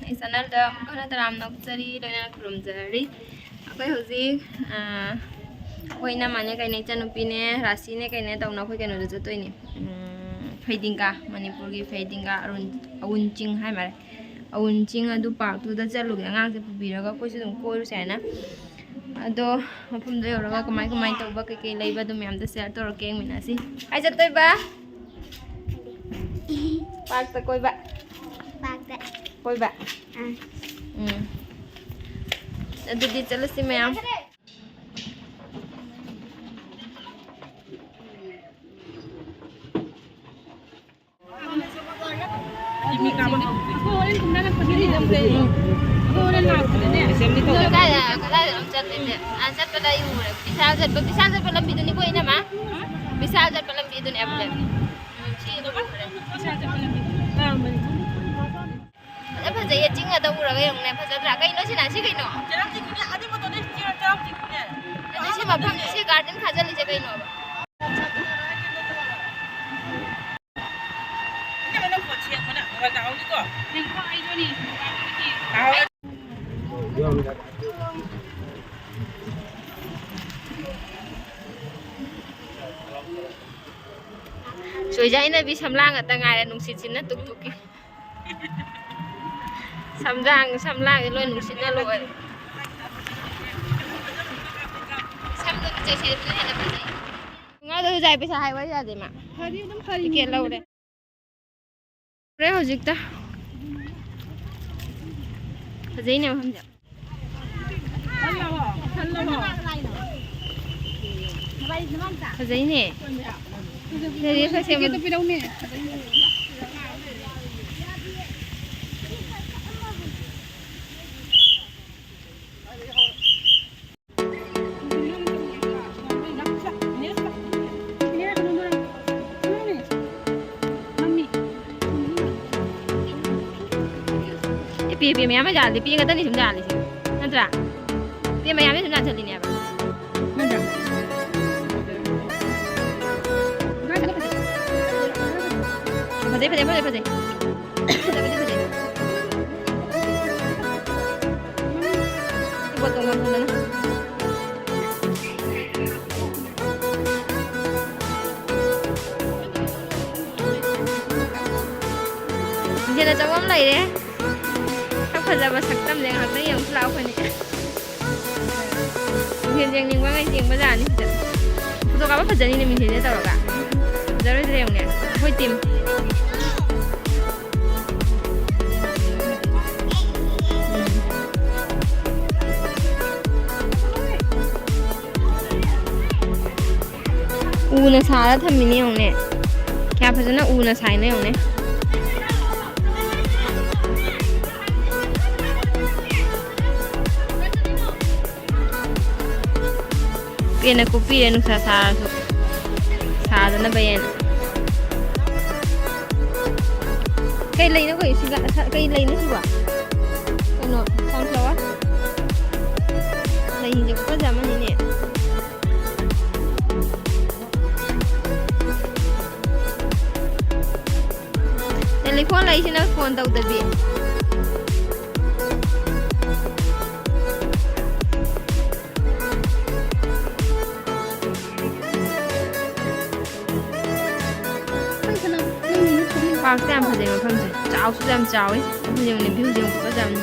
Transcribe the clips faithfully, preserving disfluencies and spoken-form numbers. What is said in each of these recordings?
ꯑꯩ ꯆꯦꯅꯦꯜꯗ ꯑꯃꯨꯛ ꯍꯟꯅ ꯇꯔꯥꯝꯅ ꯑꯣꯛꯆꯔꯤ, ꯂꯣꯏꯅꯅ ꯈꯨꯔꯨꯝꯖꯔꯤ꯫ ꯑꯩꯈꯣꯏ ꯍꯧꯖꯤꯛ, ꯑ, ꯑꯩꯈꯣꯏ ꯏꯅꯝꯃꯅꯦ ꯀꯩꯅꯦ ꯏꯆꯟꯅꯨꯄꯤꯅꯦ ꯔꯥꯁꯤꯅꯦ ꯀꯩꯅꯦ ꯇꯧꯅ ꯑꯩꯈꯣꯏ ꯀꯩꯅꯣꯗ ꯆꯠꯇꯣꯏꯅꯦ, ꯎꯝ, ꯐꯩꯗꯤꯡꯒꯥ, ꯃꯅꯤꯄꯨꯔꯒꯤ ꯐꯩꯗꯤꯡꯒꯥ ꯑꯔꯨꯟ-, ꯑꯋꯨꯟ ꯆꯤꯡ ꯍꯥꯏ ꯃꯥꯜꯂꯦ꯫ ꯑꯋꯨꯟ ꯆꯤꯡ ꯑꯗꯨ ꯄꯥꯔꯛꯇꯨꯗ ꯆꯠꯂꯨꯒꯦ, ꯑꯉꯥꯡꯁꯦ ꯄꯨꯕꯤꯔꯒ ꯑꯩꯈꯣꯏꯁꯨ ꯑꯗꯨꯝ ꯀꯣꯏꯔꯨꯁꯦ ꯍꯥꯏꯅ꯫ ꯑꯗꯣ ꯃꯐꯝꯗꯣ ꯌꯧꯔꯒ ꯀꯃꯥꯏ ꯀꯃꯥꯏ ꯇꯧꯕ, ꯀꯩꯀꯩ ꯂꯩꯕ, ꯑꯗꯨ ꯃꯌꯥꯝꯗꯣ ꯁꯤꯌꯔ ꯇꯧꯔꯛꯀꯦ, ꯌꯦꯡꯃꯤꯟꯅꯁꯤ꯫ ꯀꯥꯏ ꯆꯠꯇꯣꯏꯕ? ꯄꯥꯔꯛꯇ ꯀꯣꯏꯕ꯫ ꯄꯥꯔꯛꯇ꯫ ꯀꯣꯏꯕ꯫ ꯑꯥ꯫ ꯎꯝ꯫ ꯑꯗꯨꯗꯤ ꯆꯠꯂꯁꯤ ꯃꯌꯥꯝ꯫ ꯀꯥꯏꯗ, ꯀꯗꯥꯏꯗꯅꯣ ꯆꯠꯂꯤꯁꯦ? ꯑꯥ, ꯆꯠꯄꯗ ꯑꯩ ꯎꯔꯦ꯫ ꯕꯤꯁꯥꯜ ꯆꯠꯄ, ꯕꯤꯁꯥꯜ ꯆꯠꯄ ꯂꯝꯕꯤꯗꯨꯅꯤꯀꯣ, ꯏꯅꯝꯃ? ꯕꯤꯁꯥꯜ ꯆꯠꯄ ꯂꯝꯕꯤꯗꯨꯅꯦꯕ꯫ ꯎꯝ, ꯁꯤ ꯎꯔꯦ꯫ ꯐꯖ ꯐꯖꯩꯌꯦ, ꯆꯤꯡ ꯉꯥꯛꯇ ꯎꯔꯒ ꯌꯦꯡꯉꯨꯅꯦ, ꯐꯖꯗ꯭ꯔꯥ? ꯀꯩꯅꯣ ꯁꯤꯅ, ꯁꯤ ꯀꯩꯅꯣ? ꯆꯦꯔꯥꯎ ꯆꯤꯡꯅꯦ, ꯑꯗꯨꯏ ꯃꯇꯣꯟꯗꯩ ꯆꯦꯔꯥꯎ, ꯆꯦꯔꯥꯎ ꯆꯤꯡꯅꯦ꯫ ꯑꯗꯨ ꯁꯤ ꯃꯐꯝ, ꯁꯤ ꯒꯥꯔꯗꯦꯟ ꯈꯥꯖꯤꯜꯂꯤꯁꯦ ꯀꯩꯅꯣꯕ? ꯏꯅꯝꯃ, ꯅꯪ ꯐꯣꯟ ꯁꯦꯡꯉꯣ ꯅꯪ, ꯃꯣꯕꯥꯏꯜ ꯇꯥꯍꯧꯅꯤꯀꯣ꯫ ꯇꯥꯍꯧꯔꯦ꯫ ꯆꯣꯏꯖꯥ ꯏꯅꯕꯤ ꯁꯝꯂꯥꯡ ꯉꯥꯛꯇ ꯉꯥꯏꯔꯦ, ꯅꯨꯡꯁꯤꯠꯁꯤꯅ ꯇꯨꯛ ꯇꯨꯛꯀꯤ꯫ ꯁꯝꯖꯥꯡ, ꯁꯝꯂꯥꯡꯁꯦ ꯂꯣꯏ ꯅꯨꯡꯁꯤꯠꯅ ꯂꯣꯏꯔꯦ꯫ ꯁꯝꯗꯣ ꯆꯦꯁꯦꯗꯨꯅ ꯍꯦꯟꯅ ꯐꯖꯩ꯫ ꯉꯥꯗꯣ ꯖꯥꯏ ꯄꯩꯁꯥ ꯍꯥꯏꯕ ꯌꯥꯗꯦ ꯃꯥ꯫ ꯐꯗꯤ ꯑꯗꯨꯝ ꯐꯔꯤ꯫ ꯇꯤꯀꯦꯠ ꯂꯧꯔꯦ꯫ ꯍꯣꯔꯦꯟ ꯍꯧꯖꯤꯛꯇ꯫ ꯐꯖꯩꯅꯦ ꯃꯐꯝꯁꯦ꯫ ꯐꯖꯩꯅꯦ꯫ ꯐꯖꯩꯌꯦ, ꯐꯖꯩꯌꯦ꯫ ꯇꯤꯀꯦꯠꯇꯣ ꯄꯤꯔꯛꯎꯅꯦ꯫ ꯄꯦ, ꯄꯦ ꯃꯌꯥꯝ ꯑꯃ ꯌꯥꯜꯂꯤ, ꯄꯦ ꯉꯥꯛꯇꯅꯤ ꯁꯨꯝ ꯌꯥꯜꯂꯤꯁꯦ, ꯅꯠꯇ꯭ꯔꯥ? ꯄꯦ ꯃꯌꯥꯝꯅ ꯁꯨꯝ ꯌꯥꯟꯁꯤꯜꯂꯤꯅꯦꯕ꯫ ꯅꯠꯇ꯭ꯔꯥ? ꯐꯖꯩ, ꯐꯖꯩ, ꯐꯖꯩ, ꯐꯖꯩ꯫ ꯐꯖꯕꯗꯤ ꯐꯖꯩ꯫ ꯂꯩꯔꯦ꯫ ꯁꯛ ꯐꯖꯕ ꯁꯛꯇꯝꯁꯦ ꯉꯥꯏꯍꯥꯛꯇꯪ ꯌꯦꯡꯉꯨꯁꯤ ꯂꯥꯛꯑꯣ ꯑꯩꯈꯣꯏꯅꯤ꯫ ꯃꯤꯡꯁꯦꯜ ꯌꯦꯡꯅꯤꯡꯕ ꯉꯩ ꯌꯦꯡꯕ ꯌꯥꯅꯤ ꯁꯤꯗ꯫ ꯐꯣꯇꯣ ꯀꯥꯞꯄ ꯐꯖꯅꯤꯅꯦ ꯃꯤꯡꯁꯦꯜꯁꯦ ꯇꯧꯔꯒ꯫ ꯐꯖꯔꯣꯏꯗ꯭ꯔꯥ ꯌꯦꯡꯉꯨꯅꯦ꯫ ꯑꯩꯈꯣꯏ ꯇꯤꯝ꯫ ꯎꯅ ꯁꯥꯔ ꯊꯝꯃꯤꯅꯦ ꯌꯦꯡꯉꯨꯅꯦ꯫ ꯀꯌꯥ ꯐꯖꯅ ꯎꯅ ꯁꯥꯏꯅꯣ ꯌꯦꯡꯉꯨꯅꯦ꯫ ꯄꯦꯟꯅ ꯀꯨꯞꯄꯤꯔꯦ ꯅꯨꯡꯁꯥ ꯁꯥꯔꯁꯨ꯫ ꯁꯥꯗꯅꯕ ꯍꯥꯏꯅ꯫ ꯀꯩ ꯂꯩꯅꯣ ꯀꯩ ꯁꯤꯒ-, ꯀꯩ ꯂꯩꯅꯣ ꯁꯤꯕꯣ? ꯀꯩꯅꯣ, sunflower? ꯂꯩꯁꯤꯡꯁꯦ ꯈꯨꯐꯖ ꯑꯃꯅꯤꯅꯦ꯫ ꯇꯦꯂꯤꯐꯣꯟ ꯂꯩꯁꯤꯅ ꯐꯣꯟ ꯇꯧꯗꯕꯤ꯫ ꯄꯥꯔꯛꯁꯦ ꯌꯥꯝ ꯐꯖꯩ ꯃꯐꯝꯁꯦ꯫ ꯆꯥꯎꯁꯨ ꯌꯥꯝ ꯆꯥꯎꯋꯤ꯫ ꯌꯦꯡꯉꯨꯅꯦ, ꯚ꯭ꯌꯨꯁꯦ ꯌꯦꯡꯉꯨ, ꯐꯖꯕꯅꯤ꯫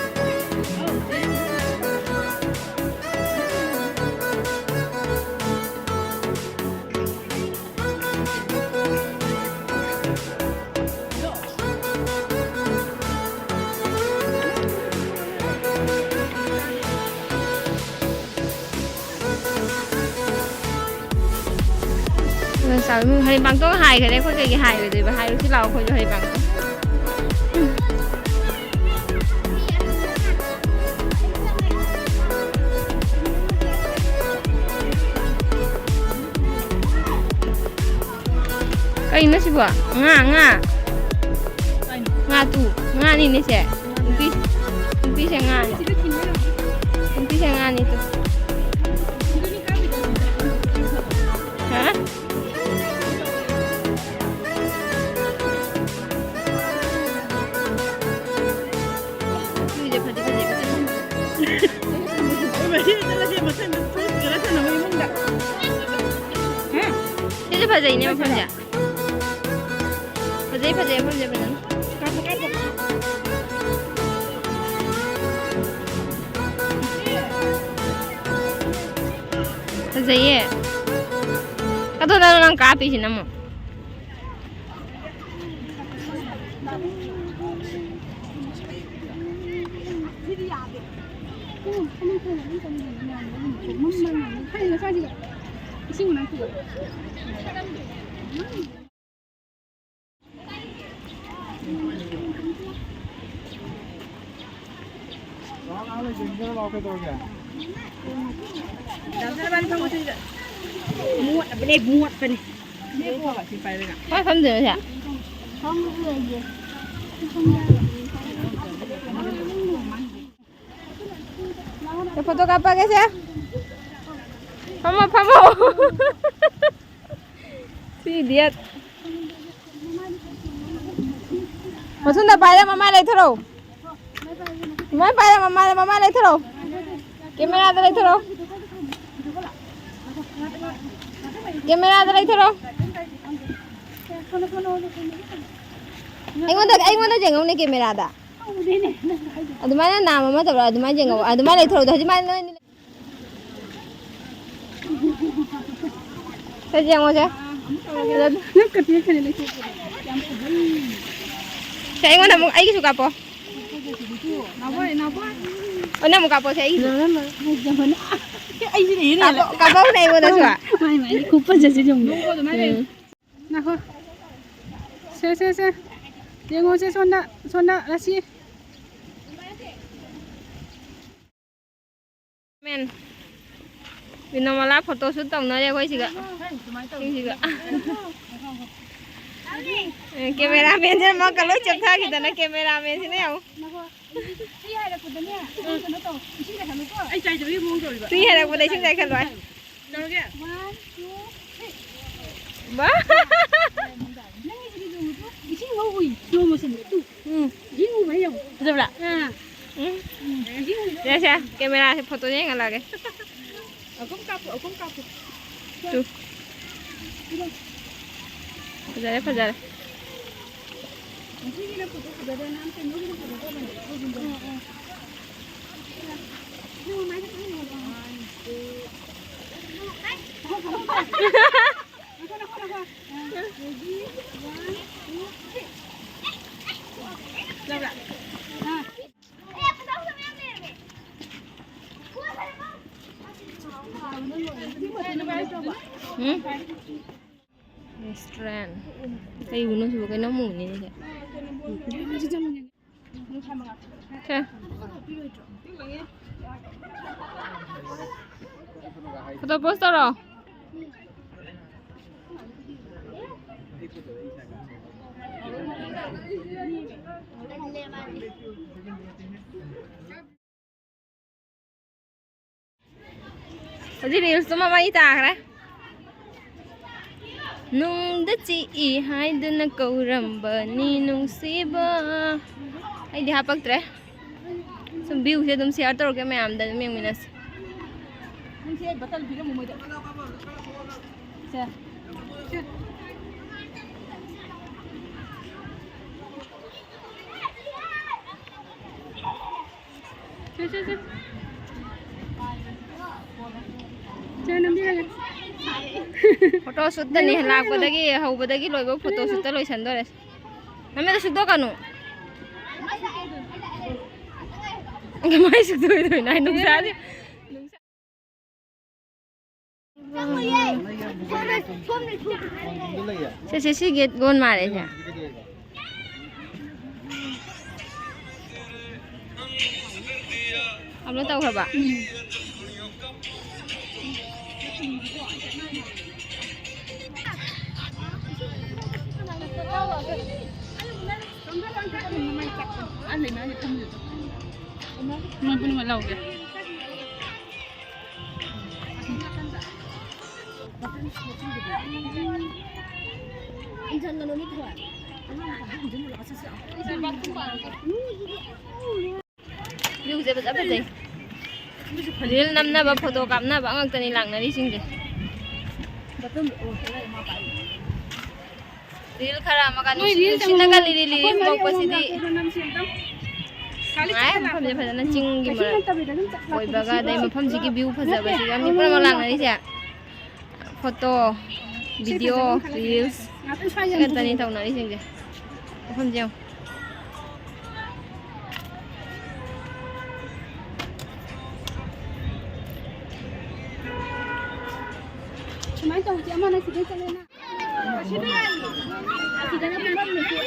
ꯍꯔꯤꯝ ꯄꯥꯡꯇꯣꯛ ꯍꯥꯏꯈꯔꯦ, ꯑꯩꯈꯣꯏ ꯀꯩꯒꯤ ꯍꯥꯏꯔꯣꯏꯗꯣꯏꯕ? ꯍꯥꯏꯔꯨꯁꯤ ꯂꯥꯛꯑꯣ, ꯑꯩꯈꯣꯏꯁꯨ ꯍꯔꯤꯝ ꯄꯥꯡꯇꯣꯛ꯫ ꯀꯩꯅꯣ ꯁꯤꯕꯣ? ꯉꯥ, ꯉꯥ꯫ ꯉꯥ ꯇꯨ, ꯉꯥꯅꯤꯅꯦ ꯁꯦ꯫ ꯅꯨꯄꯤ, ꯅꯨꯄꯤꯁꯦ ꯉꯥꯅꯤ꯫ ꯅꯨꯄꯤꯁꯦ ꯉꯥꯅꯤ ꯇꯨ꯫ ꯍꯥ? ꯅꯨꯄꯤꯁꯦ ꯐꯗꯤ ꯐꯖꯩ꯫ ꯁꯤꯁꯨ ꯐꯖꯩꯅꯦ ꯃꯐꯝꯁꯦ꯫ ꯐꯖꯩ, ꯐꯖꯩ, ꯃꯐꯝꯁꯦ ꯐꯖꯅ꯫ ꯀꯥꯞꯄꯣ, ꯀꯥꯞꯄꯣ꯫ ꯐꯖꯩꯌꯦ꯫ ꯑꯗꯣ ꯅꯪ, ꯅꯪ ꯀꯥꯞꯄꯤꯁꯤꯅ ꯑꯃꯨꯛ꯫ ꯃꯣꯠꯂꯕꯅꯦ, ꯃꯣꯠꯄꯅꯦ꯫ ꯀꯥꯏ ꯐꯝꯗꯣꯏꯅꯣ ꯁꯦ? ꯁꯦ, ꯐꯣꯇꯣ ꯀꯥꯞꯄꯒꯦ ꯁꯦ꯫ ꯐꯝꯃꯣ, ꯐꯝꯃꯣ꯫ ꯁꯤ ꯏꯗꯤꯌꯠ꯫ ꯃꯊꯨꯟꯗ ꯄꯥꯏꯔ ꯃꯃꯥꯏ ꯂꯩꯊꯔꯣ꯫ ꯃꯃꯥꯏ ꯄꯥꯏꯔ ꯃꯃꯥꯏ, ꯃꯃꯥꯏ ꯂꯩꯊꯔꯣ꯫ ꯀꯦꯃꯦꯔꯥꯗ ꯂꯩꯊꯔꯣ꯫ ꯀꯦꯃꯦꯔꯥꯗ ꯂꯩꯊꯔꯣ꯫ ꯑꯩꯉꯣꯟꯗ, ꯑꯩꯉꯣꯟꯗ ꯌꯦꯡꯉꯧꯅꯦ ꯀꯦꯃꯦꯔꯥꯗ꯫ ꯑꯗꯨꯃꯥꯏꯅ ꯅꯥꯝ ꯑꯃ ꯇꯧꯔ ꯑꯗꯨꯃꯥꯏꯅ ꯌꯦꯡꯉꯧ꯫ ꯑꯗꯨꯃꯥꯏꯅ ꯂꯩꯊꯣꯔꯛꯑꯣ꯫ ꯍꯧꯖꯤꯛꯃꯥꯏꯅ ꯅꯣꯏ ꯑꯅꯤ ꯁꯦ ꯌꯦꯡꯉꯣꯁꯦ꯫ ꯁꯦ, ꯑꯩꯉꯣꯟꯗ ꯑꯃꯨꯛ, ꯑꯩꯒꯤꯁꯨ ꯀꯥꯞꯄꯣ꯫ ꯑꯣ, ꯅꯪ ꯑꯃꯨꯛ ꯀꯥꯞꯄꯣꯁꯦ, ꯑꯩꯒꯤꯁꯨ꯫ ꯑꯩꯁꯤꯅ ꯍꯦꯟꯅ ꯀꯥꯞꯄꯣ, ꯀꯥꯞꯄꯧꯅꯦ ꯑꯩꯉꯣꯟꯗꯁꯨ꯫ ꯃꯥꯏ, ꯃꯥꯏ, ꯈꯨꯐꯖꯁꯦ ꯌꯦꯡꯉꯨ꯫ ꯎꯝ꯫ ꯉꯥꯏꯈꯣ꯫ ꯁꯦ, ꯁꯦ, ꯁꯦ꯫ ꯌꯦꯡꯉꯣꯁꯦ, ꯁꯣꯝꯗ, ꯁꯣꯝꯗ, ꯔꯥꯁꯤ꯫ ꯃꯦꯟ꯫ ꯕꯤꯅꯣꯃꯂꯥ photo shoot ꯇꯧꯅꯔꯦ ꯑꯩꯈꯣꯏ ꯁꯤꯒ꯫ ꯁꯤꯡꯁꯤꯒ꯫ ꯑꯦ, cameraman ꯁꯤꯅ ꯃꯛꯀ ꯂꯣꯏ ꯆꯦꯞꯊꯈꯤꯗꯅ, cameraman ꯁꯤꯅ ꯌꯦꯡꯉꯨ꯫ ꯇꯨꯏ ꯍꯥꯏꯔꯛꯄꯗ ꯏꯁꯤꯡ ꯆꯥꯏꯈꯠꯂꯣ ꯍꯥꯏ꯫ ꯕꯥ꯫ ꯅꯪꯒꯤꯁꯤꯗꯤ ꯌꯦꯡꯉꯨ ꯇꯨ, ꯏꯁꯤꯡ ꯂꯧ ꯎꯏ, slow motion ꯗ ꯇꯨ꯫ ꯎꯝ꯫ ꯏꯁꯤꯡ ꯎꯕ ꯍꯩ ꯌꯦꯡꯉꯨ꯫ ꯐꯖꯕ꯭ꯔꯥ? ꯑꯥ꯫ ꯎꯝ꯫ ꯎꯝ꯫ ꯏꯁꯤꯡ ꯎꯕ ꯁꯦ, ꯁꯦ, camera ꯁꯦ photo ꯌꯦꯡꯍꯜꯂꯛꯑꯒꯦ꯫ ꯑꯍꯨꯝ ꯀꯥꯞꯄꯨ, ꯑꯍꯨꯝ ꯀꯥꯞꯄꯨ꯫ ꯇꯨ꯫ ꯐꯖꯔꯦ, ꯐꯖꯔꯦ꯫ ꯉꯁꯤꯒꯤꯅ photo ꯐꯖꯗꯦ, ꯅꯍꯥꯟ ꯀꯩꯅꯣꯒꯤꯗꯤ ꯐꯖꯗꯕꯅꯦ꯫ ꯎꯝ, ꯎꯝ꯫ ꯏꯁꯤꯡ ꯃꯃꯥꯏꯗ ꯈꯔ ꯌꯦꯡꯉꯣ꯫ One, two, three꯫ ꯎꯝ? Restaurant. ꯀꯩꯕꯨꯅꯣ ꯁꯤꯕꯨ? ꯀꯩꯅꯣꯝ ꯎꯅꯦ ꯁꯤꯁꯦ꯫ ꯁꯦ꯫ Photo post ꯇꯧꯔꯣ꯫ ꯍꯧꯖꯤꯛ reels ꯇꯨꯃ ꯃꯩ ꯇꯥꯈ꯭ꯔꯦ꯫ ꯅꯨꯡꯗ ꯆꯤꯛꯏ ꯍꯥꯏꯗꯨꯅ ꯀꯧꯔꯝꯕꯅꯤ ꯅꯨꯡꯁꯤꯕ꯫ ꯑꯩꯗꯤ ꯍꯥꯄꯛꯇ꯭ꯔꯦ꯫ ꯁꯨꯝ view ꯁꯦ ꯑꯗꯨꯝ share ꯇꯧꯔꯛꯀꯦ, ꯃꯌꯥꯝꯗ ꯑꯗꯨꯝ ꯌꯦꯡꯃꯤꯟꯅꯁꯤ꯫ ꯁꯦ꯫ ꯁꯦ, ꯁꯦ, ꯁꯦ꯫ ꯁꯦ, ꯅꯝꯕꯤꯔꯒꯦ꯫ Photo shoot ꯇꯅꯤ, ꯂꯥꯛꯄꯗꯒꯤ, ꯍꯧꯕꯗꯒꯤ ꯂꯣꯏꯕ photo shoot ꯇ ꯂꯣꯏꯁꯟꯗꯣꯔꯦ꯫ ꯅꯃꯤꯠꯇ ꯁꯨꯛꯇꯣꯛꯀꯅꯨ꯫ ꯀꯃꯥꯏ ꯁꯨꯛꯇꯣꯛꯏꯗꯣꯏꯅꯣ? ꯑꯩ ꯅꯨꯡꯁꯥꯁꯦ꯫ ꯁꯦ, ꯁꯦ, ꯁꯤ gate ꯂꯣꯟ ꯃꯥꯜꯂꯦ ꯁꯦ꯫ Upload ꯇꯧꯈ꯭ꯔꯕ? ꯃꯣꯏ ꯄꯨꯝꯅꯃꯛ ꯂꯧꯒꯦ꯫ View ꯁꯦ ꯐꯖ ꯐꯖꯩ꯫ Reel ꯅꯝꯅꯕ, photo ꯀꯥꯞꯅꯕ ꯉꯥꯛꯇꯅꯤ ꯂꯥꯛꯅꯔꯤꯁꯤꯡꯁꯦ꯫ Reel ꯈꯔ ꯑꯃꯒ ꯅꯨꯡꯁꯤꯠ, ꯅꯨꯡꯁꯤꯠꯅꯒ ꯂꯤꯔꯤ ꯂꯤꯔꯤ ꯍꯨꯝꯃꯛꯄꯁꯤꯗꯤ꯫ ꯅꯨꯡꯉꯥꯏ, ꯃꯐꯝꯁꯦ ꯐꯖꯅ ꯆꯤꯡꯒꯤ ꯃꯔꯛ ꯑꯣꯏꯕꯒ, ꯑꯗꯩ ꯃꯐꯝꯁꯤꯒꯤ view ꯐꯖꯕꯁꯤꯒ ꯃꯤ ꯄꯨꯝꯅꯃꯛ ꯂꯥꯛꯅꯔꯤꯁꯦ꯫ ꯐꯣꯇꯣ, ꯚꯤꯗꯤꯑꯣ, ꯔꯤꯜꯁ ꯁꯤ ꯉꯥꯛꯇꯅꯤ ꯇꯧꯅꯔꯤꯁꯤꯡꯁꯦ꯫ ꯃꯐꯝꯁꯦ ꯌꯦꯡꯉꯨ꯫ ꯁꯨꯃꯥꯏꯅ ꯇꯧꯁꯦ, ꯑꯃꯅ ꯁꯤꯗꯩ ꯆꯠꯂꯦꯅ꯫ ꯑꯁꯤꯗ ꯌꯥꯏꯌꯦ꯫ ꯑꯁꯤꯗꯅ ꯐꯝꯃꯝꯃꯤꯁꯦ꯫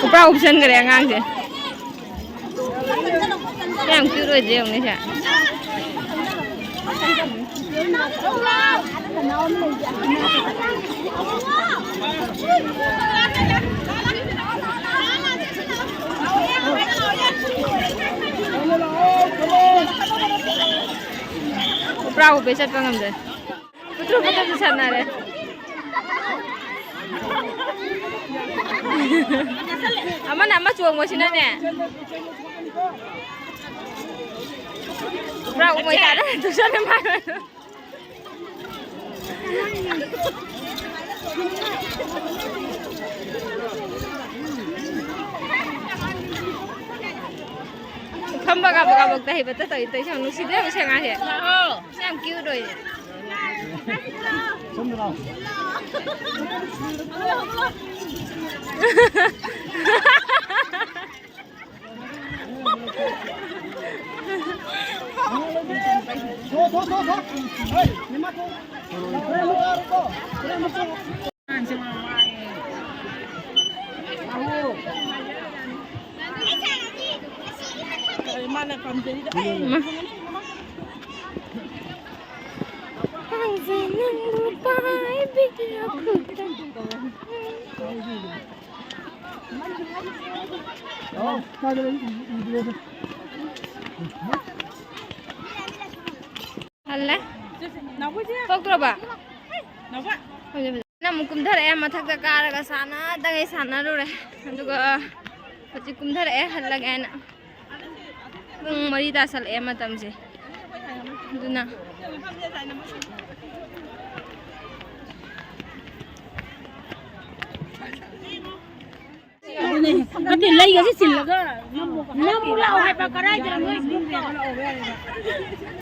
ꯎꯄ꯭ꯔꯥ ꯎꯞꯁꯟꯈ꯭ꯔꯦ ꯑꯉꯥꯡꯁꯦ꯫ ꯌꯥꯝ ꯀ꯭ꯌꯨꯠ ꯑꯣꯏꯗ꯭ꯔꯦ ꯌꯦꯡꯉꯨꯅꯦ ꯁꯦ꯫ ꯎꯄ꯭ꯔꯥ ꯎꯞꯄꯦ ꯆꯠꯄ ꯉꯝꯗ꯭ꯔꯦ꯫ ꯄꯨꯠꯇ꯭ꯔꯨ ꯄꯨꯠꯇ꯭ꯔꯨꯁꯨ ꯁꯥꯟꯅꯔꯦ꯫ ꯑꯃꯅ ꯑꯃ ꯆꯣꯡꯕꯁꯤꯅꯅꯦ꯫ ꯄꯨꯔꯥ ꯎꯃꯣꯏ ꯇꯥꯗ ꯇꯨꯁꯟꯅ ꯃꯥ꯫ ꯐꯝꯕ ꯀꯥꯕꯛ ꯀꯥꯕꯛꯇ ꯍꯩꯕꯇ ꯇꯧꯏ, ꯇꯧꯏꯁꯦ ꯌꯥꯝ ꯅꯨꯡꯁꯤꯗ꯭ꯔꯥ ꯃꯁꯤ ꯑꯉꯥꯡꯁꯦ? ꯌꯥꯝ ꯀ꯭ꯌꯨꯠ ꯑꯣꯏꯌꯦ꯫ ꯍꯜꯂꯦ꯫ ꯊꯣꯛꯇ꯭ꯔꯕ? ꯅꯪ ꯑꯃꯨꯛ ꯀꯨꯝꯊꯔꯛꯑꯦ, ꯃꯊꯛꯇ ꯀꯥꯔꯒ ꯁꯥꯟꯅꯗꯉꯩ ꯁꯥꯟꯅꯔꯨꯔꯦ꯫ ꯑꯗꯨꯒ ꯍꯧꯖꯤꯛ ꯀꯨꯝꯊꯔꯛꯑꯦ, ꯍꯜꯂꯒꯦ ꯍꯥꯏꯅ꯫ ꯄꯨꯡ ꯃꯔꯤ ꯇꯥꯁꯜꯂꯛꯑꯦ ꯃꯇꯝꯁꯦ꯫ ꯑꯗꯨꯅ ꯑꯗꯨꯅꯦ, ꯅꯠꯇꯦ, ꯂꯩꯒꯁꯦ ꯆꯤꯜꯂꯒ ꯅꯝꯃꯨ ꯂꯥꯎ ꯍꯥꯏꯕ, ꯀꯔꯥꯏꯗꯅꯣ ꯅꯣꯏ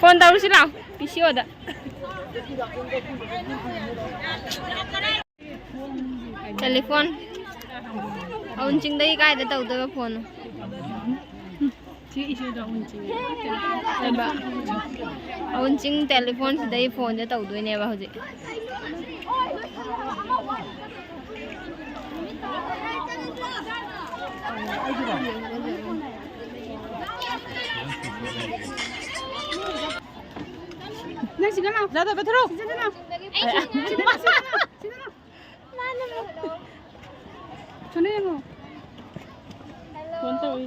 ꯐꯣꯟ ꯇꯧꯔꯨꯁꯤ ꯂꯥꯎ, ꯄꯤ ꯁꯤ ꯑꯣꯗ꯫ ꯇꯦꯂꯤꯐꯣꯟ꯫ ꯑꯎꯟ ꯆꯤꯡꯗꯒꯤ ꯀꯥꯏꯗ ꯇꯧꯗꯣꯏꯕ ꯐꯣꯟ? ꯁꯤ ꯏꯆꯦꯗꯣ ꯑꯎꯟ ꯆꯤꯡ꯫ ꯀꯩꯕ? ꯑꯎꯟ ꯆꯤꯡ ꯇꯦꯂꯤꯐꯣꯟ ꯁꯤꯗꯩ ꯐꯣꯟꯁꯦ ꯇꯧꯗꯣꯏꯅꯦꯕ ꯍꯧꯖꯤꯛ꯫ ꯅꯪ ꯁꯤꯗ ꯂꯥꯎ꯫ ꯖꯥꯗꯕ ꯊꯣꯔꯛꯑꯣ꯫ ꯁꯤꯗ ꯂꯥꯎ꯫ ꯁꯤꯗ ꯂꯥꯎ꯫ ꯁꯤꯗ ꯂꯥꯎ꯫ ꯁꯣꯝꯗ ꯌꯦꯡꯉꯣ꯫ ꯐꯣꯟ ꯇꯧꯏ꯫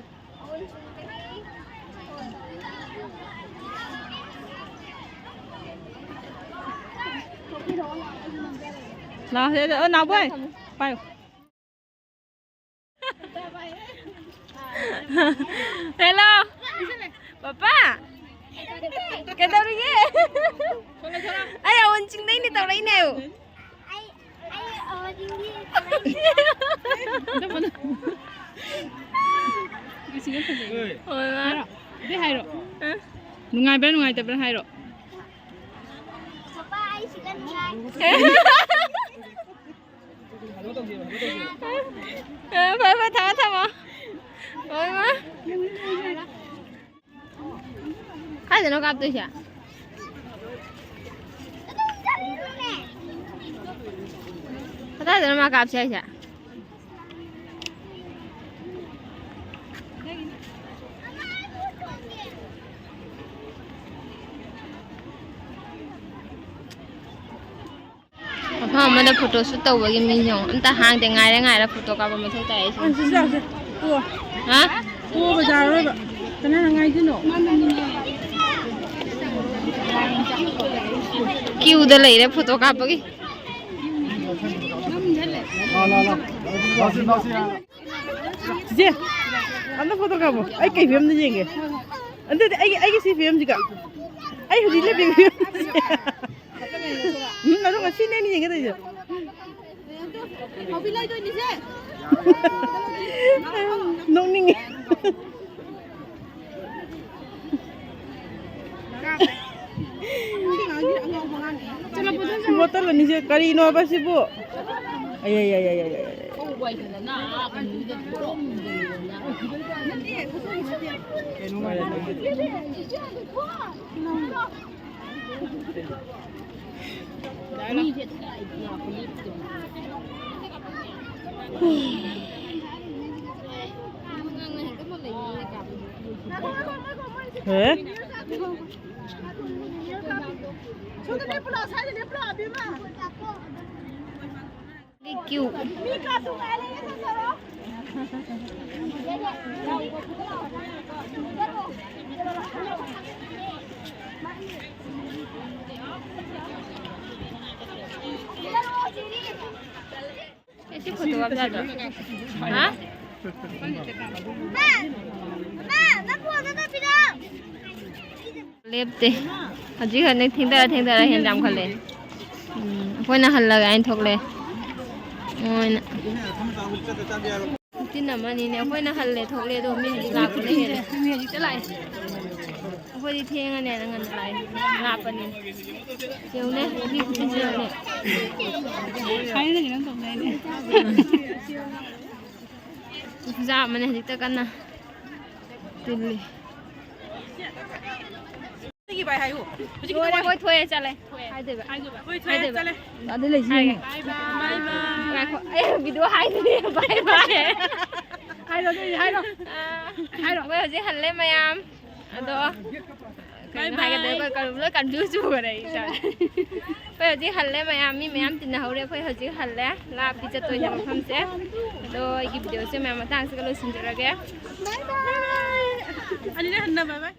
ꯂꯥꯎ, ꯁꯤꯗ, ꯑꯣ, ꯅꯥꯎꯕꯣꯏ, ꯄꯥꯏꯌꯨ꯫ ꯍꯦꯜꯂꯣ꯫ ꯄꯄꯥ꯫ ꯀꯩꯗꯧꯔꯤꯒꯦ? ꯑꯩ ꯑꯋꯟ ꯆꯤꯡꯗꯩꯅꯦ ꯇꯧꯔꯛꯏꯅꯦ꯫ ꯍꯣꯏ, ꯃꯥ꯫ ꯑꯗꯨ ꯍꯥꯏꯔꯣ꯫ ꯑ? ꯅꯨꯡꯉꯥꯏꯕ꯭ꯔꯥ ꯅꯨꯡꯉꯥꯏꯇꯕ꯭ꯔꯥ ꯍꯥꯏꯔꯣ꯫ ꯑ, ꯐꯔꯦ, ꯐꯔꯦ, ꯊꯝꯃꯣ, ꯊꯝꯃꯣ꯫ ꯍꯣꯏ, ꯃꯥ꯫ ꯀꯥꯏꯗꯅꯣ ꯀꯥꯞꯇꯣꯏꯁꯦ? ꯀꯗꯥꯏꯗꯅꯣ ꯃꯥ ꯀꯥꯞꯁꯦ ꯍꯥꯏꯁꯦ? ꯃꯐꯝ ꯑꯃꯗ photo shoot ꯇꯧꯕꯒꯤ ꯃꯤꯁꯦ ꯌꯦꯡꯉꯣ꯫ ꯑꯝꯇ ꯍꯥꯡꯗꯦ꯫ ꯉꯥꯏꯔ ꯉꯥꯏꯔ photo ꯀꯥꯞꯄ ꯃꯊꯧ ꯇꯥꯏ ꯑꯩꯁꯦ꯫ ꯑ, ꯁꯤ ꯆꯥꯁꯦ꯫ ꯇꯣꯛꯑꯣ꯫ ꯍꯥ? ꯇꯣꯛꯑꯣ, ꯕꯖꯥꯔ ꯑꯣꯏꯕ꯫ ꯀꯅꯥꯅ ꯉꯥꯏꯗꯣꯏꯅꯣ? Queueꯗ ꯂꯩꯔꯦ photo ꯀꯥꯞꯄꯒꯤ꯫ ꯆꯤꯆꯦ, ꯑꯝꯇ photo ꯀꯥꯞꯄꯣ꯫ ꯑꯩ ꯀꯩ ꯐꯤꯕꯝꯗ ꯌꯦꯡꯒꯦ? ꯑꯗꯨꯗꯤ ꯑꯩꯒꯤ, ꯑꯩꯒꯤ ꯁꯤ ꯐꯤꯕꯝꯁꯤꯒ꯫ ꯑꯩ ꯍꯧꯖꯤꯛ ꯂꯦꯞꯄꯤ ꯐꯤꯕꯝꯁꯦ꯫ ꯎꯝ, ꯑꯗꯨ ꯉꯁꯤꯅꯦ ꯑꯩꯅ ꯌꯦꯡꯒꯗꯣꯏꯁꯦ꯫ ꯅꯣꯛꯅꯤꯡꯉꯦ꯫ ꯕꯣꯇꯜ ꯑꯅꯤꯁꯦ ꯀꯔꯤꯅꯣꯕ ꯁꯤꯕꯨ? ꯑꯌꯥ, ꯑꯌꯥ, ꯑꯌꯥ, ꯑꯌꯥ, ꯑꯌꯥ꯫ ꯍꯦ? ꯁꯣꯝꯗ ꯂꯦꯞꯄꯨ ꯂꯥꯎ, ꯁ꯭ꯋꯥꯏꯗ ꯂꯦꯞꯄꯨ ꯂꯥꯎ, ꯑꯕꯦꯝꯃ꯫ Thank you꯫ ꯑꯦ, ꯁꯤ photo ꯀꯥꯞ ꯌꯥꯗ꯭ꯔꯣ? ꯍꯥ? ꯂꯦꯞꯇꯦ꯫ ꯍꯧꯖꯤꯛ ꯍꯟꯗꯛ ꯊꯦꯡꯗꯔ ꯊꯦꯡꯗꯔ ꯍꯦꯟꯅ ꯌꯥꯝꯈꯠꯂꯦ꯫ ꯎꯝ, ꯑꯩꯈꯣꯏꯅ ꯍꯜꯂꯒ ꯑꯩꯅ ꯊꯣꯛꯂꯛꯑꯦ꯫ ꯃꯣꯏꯅ ꯐꯤꯐꯇꯤꯟ ꯑꯃꯅꯤꯅꯦ꯫ ꯑꯩꯈꯣꯏꯅ ꯍꯜꯂꯦ ꯊꯣꯛꯂꯦ ꯑꯗꯣ ꯃꯤ ꯍꯧꯖꯤꯛ ꯂꯥꯛꯄꯅ ꯍꯦꯜꯂꯦ꯫ ꯃꯤ ꯍꯧꯖꯤꯛꯇ ꯂꯥꯛꯑꯦ꯫ ꯑꯩꯈꯣꯏꯗꯤ ꯊꯦꯡꯉꯅꯦꯅ ꯉꯟꯅ ꯂꯥꯛꯑꯦ, ꯂꯥꯞꯄꯅꯤꯅ꯫ ꯌꯦꯡꯉꯨꯅꯦ, ꯃꯤ ꯈꯨꯆꯤꯟꯁꯦ ꯌꯦꯡꯉꯨꯅꯦ꯫ ꯈꯨꯌꯥꯝ ꯑꯃꯅꯦ ꯍꯧꯖꯤꯛꯇ ꯀꯟꯅ ꯇꯤꯜꯂꯤ꯫ ꯁꯤꯒꯤ ꯚꯥꯏ ꯍꯥꯏꯌꯨ꯫ ꯍꯧꯖꯤꯛꯀꯤꯗꯣ ꯂꯣꯏꯔꯦ, ꯋꯥꯔꯤ꯫ ꯑꯩꯈꯣꯏ ꯊꯣꯛꯑꯦ, ꯆꯠꯂꯦ꯫ ꯍꯥꯏꯗꯣꯏꯕ꯫ ꯍꯥꯏꯗꯣꯏꯕ꯫ ꯍꯣꯏ, ꯊꯣꯛꯑꯦ, ꯍꯥꯏꯗꯣꯏꯕ꯫ ꯆꯠꯂꯦ꯫ ꯑꯗꯨ ꯂꯩꯁꯤ ꯍꯥꯏꯒꯦ꯫ ꯌꯦꯡꯉꯦ꯫ ꯕꯥꯏ ꯕꯥꯏ꯫ ꯉꯥꯏꯈꯣ, ꯑꯩ video ꯍꯥꯏꯗ꯭ꯔꯤ, bye bye꯫ ꯍꯥꯏꯔꯣ, ꯑꯗꯨꯗꯤ ꯍꯥꯏꯔꯣ꯫ ꯑꯥ, ꯍꯥꯏꯔꯣ꯫ ꯑꯩꯈꯣꯏ ꯍꯧꯖꯤꯛ ꯍꯜꯂꯦ ꯃꯌꯥꯝ꯫ ꯑꯗꯣ ꯀꯩꯅꯣ bye bye꯫ ꯍꯥꯏꯒꯗꯕ ꯀ-, ꯂꯣꯏ confuse ꯆꯨꯈꯔꯦ ꯑꯩ ꯏꯁꯥ꯫ ꯑꯩꯈꯣꯏ ꯍꯧꯖꯤꯛ ꯍꯜꯂꯦ ꯃꯌꯥꯝ, ꯃꯤ ꯃꯌꯥꯝ ꯇꯤꯟꯅꯍꯧꯔꯦ꯫ ꯑꯩꯈꯣꯏ ꯍꯧꯖꯤꯛ ꯍꯜꯂꯦ, ꯂꯥꯞꯄꯤ ꯆꯠꯇꯣꯏꯅꯦ ꯃꯐꯝꯁꯦ꯫ ꯑꯗꯣ ꯑꯩꯒꯤ videoꯁꯦ ꯃꯌꯥꯝ ꯃꯇꯥꯡꯁꯤꯒ ꯂꯣꯏꯁꯤꯟꯖꯔꯒꯦ꯫ Bye bye꯫ ꯑꯅꯤꯔꯛ ꯍꯟꯅ bye bye꯫